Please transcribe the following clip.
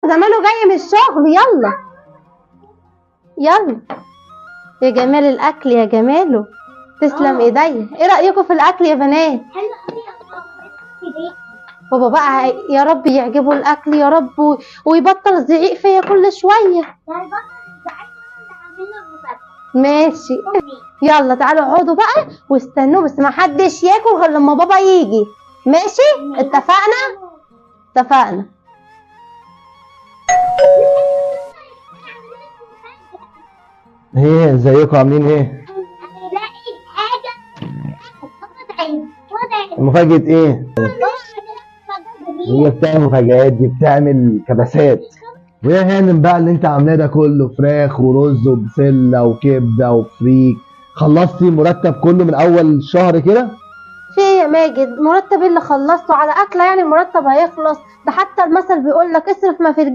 زمانه جاي من الشغل. يلا يلا يا جمال الاكل يا جماله، تسلم ايديا. ايه رايكم في الاكل يا بنات؟ حلو قوي يا ماما. بابا بقى يا رب يعجبه الاكل يا رب، ويبطل زعيق فيا كل شوية. ماشي يلا تعالوا اقعدوا بقى واستنوا، بس ما حدش ياكل غير لما بابا يجي. ماشي اتفقنا؟ اتفقنا. ايه ازيكم عاملين ايه؟ مفاجأة ايه؟ هي بتعمل مفاجآت دي، بتعمل كبسات. ويا هانم بقى اللي انت عاملاه ده كله فراخ ورز وبسله وكبده وفريك، خلصتي المرتب كله من اول الشهر كده؟ في ايه يا ماجد؟ مرتب اللي خلصته على اكله يعني؟ المرتب هيخلص؟ ده حتى المثل بيقول لك اصرف ما في الجيب.